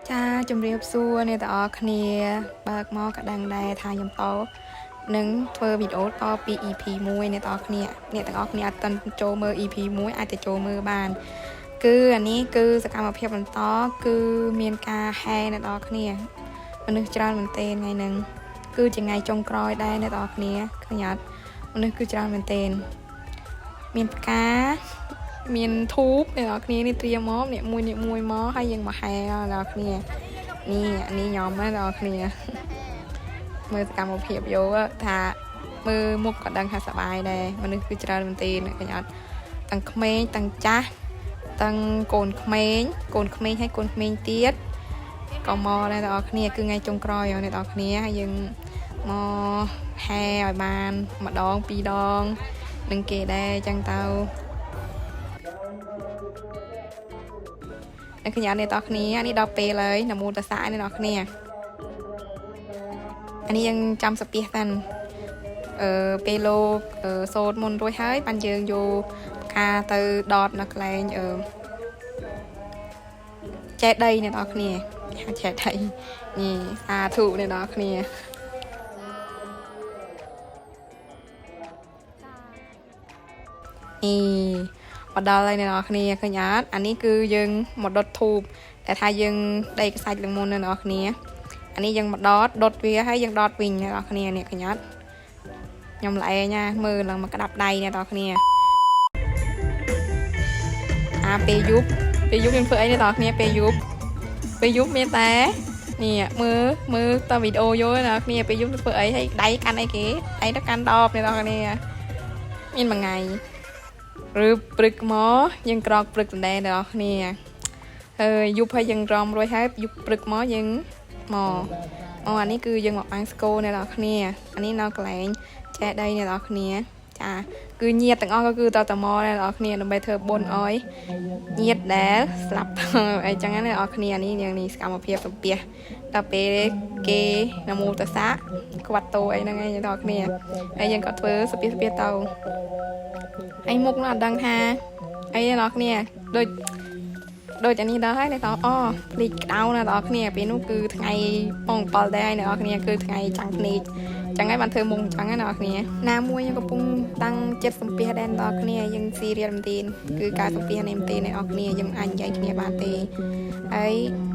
ចាជំរាបសួរអ្នកទាំងអស់គ្នាបើកមកក៏ដឹងដែរថាខ្ញុំតនឹងធ្វើវីដេអូតពី EP 1អ្នកទាំងអស់គ្នាអ្នកទាំងអស់គ្នាអត់ទាន់ចូលមើល EP 1អាចទៅចូលមើលបាន គឺអានេះគឺសកម្មភាពបន្តគឺមានការហែអ្នកទាំងអស់គ្នាមនុស្សច្រើនមែនទែនថ្ងៃហ្នឹងគឺជាថ្ងៃចុងក្រោយដែរអ្នកទាំងអស់គ្នាឃើញអត់មនុស្សគឺច្រើនមែនទែនមានផ្កាមានធូបអ្នកនរគ្នានេះត្រៀមមកអ្នកមួយអ្នកមួយមកហើយយើងមកហែអ្នកនរគ្នានេះអានេះញ៉ាំណាអ្នកនរគ្នាមើលសកម្មភាពយកថាមើលមុខក៏ដឹងថាសប្បាយដែរមនុស្សគឺច្រើនមែនទែនឃើញអត់ទាំងក្មេងទាំងចាស់ទាំងកូនក្មេងកូនក្មេងហើយកូនក្មេងទៀតក៏មកដែរអ្នកនរគ្នាគឺថ្ងៃចុងក្រោយអ្នកនរគ្នាហើយយើងមកហែឲ្យបានម្ដងពីរដងនឹងគេដែរអញ្ចឹងទៅ អ្នកខ្ញុំអ្នកតគ្នានេះដល់ពេលហើយនមោតសៈអ្នកនរគ្នាអានេះយើងចាំសាពះតាន់អឺពេលលោកសូត្រមុនរួចហើយបានយើងយកផ្កាទៅដតនៅកន្លែងអឺចេដីអ្នកនរគ្នាគេហៅចេដីនេះសាធុអ្នកនរគ្នានេះមកដល់ហើយអ្នកនរគ្នាឃើញអត់អានេះគឺយើងមកដុតធូបតែថាយើងដីខ្សាច់លងមុនអ្នកនរគ្នាអានេះយើងមកដតដុតវាហើយយើងដតវិញអ្នកនរគ្នានេះឃើញអត់ខ្ញុំល្អែណាមើលឡើងមកក្តាប់ដៃអ្នកនរគ្នាអាពេលយប់ពេលយប់យើងធ្វើអីអ្នកនរគ្នាពេលយប់ពេលយប់មានតែនេះមើលមើលតវីដេអូយកអ្នកនរគ្នាពេលយប់ធ្វើអីហើយដៃកាន់អីគេដៃទៅកាន់ដបអ្នកនរគ្នាមានមួយថ្ងៃឬព្រឹកមកយើងក្រោកព្រឹកដដែលអ្នកនរគ្នាហើយយប់ហើយយើងរំរួចហើយយប់ព្រឹកមកយើងមកអូអានេះគឺយើងមកបាំងស្គរអ្នកនរគ្នាអានេះនៅកន្លែងចែកដីអ្នកនរគ្នាចាគឺញាតទាំងអស់ក៏គឺតតមកអ្នកនរគ្នាដើម្បីធ្វើបុណ្យអោយញាតដែលស្លាប់អីចឹងណាអ្នកនរគ្នានេះយ៉ាងនេះសកម្មភាពសំពះដល់ពេលគេនមោតសៈក្វាត់តោអីហ្នឹងឯងអ្នកនរគ្នាហើយយើងក៏ធ្វើសំពះសំពះទៅ អីមុខនោះអត់ដឹងថាអីអ្នកនរគ្នាដូចដូចអានេះដល់ហើយអ្នកនរអូភ្លេចក្តៅណាអ្នកនរគ្នាពេលនោះគឺថ្ងៃពង7ដែរអ្នកនរគ្នាគឺថ្ងៃចាំងភ្នែកចឹងហើយបានធ្វើមុខចឹងណាអ្នកនរគ្នាណាមួយយើងកំពុងតាំងចិត្តសំពះដែរអ្នកនរគ្នាយើងស៊ីរៀលមែនទែនគឺការសំពះនេះមែនទែនអ្នកនរគ្នាយើងអាចនិយាយគ្នាបានទេហើយ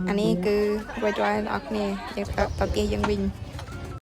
អានេះគឺរួចរាល់អ្នកនរគ្នាយើងទៅផ្ទះយើងវិញ។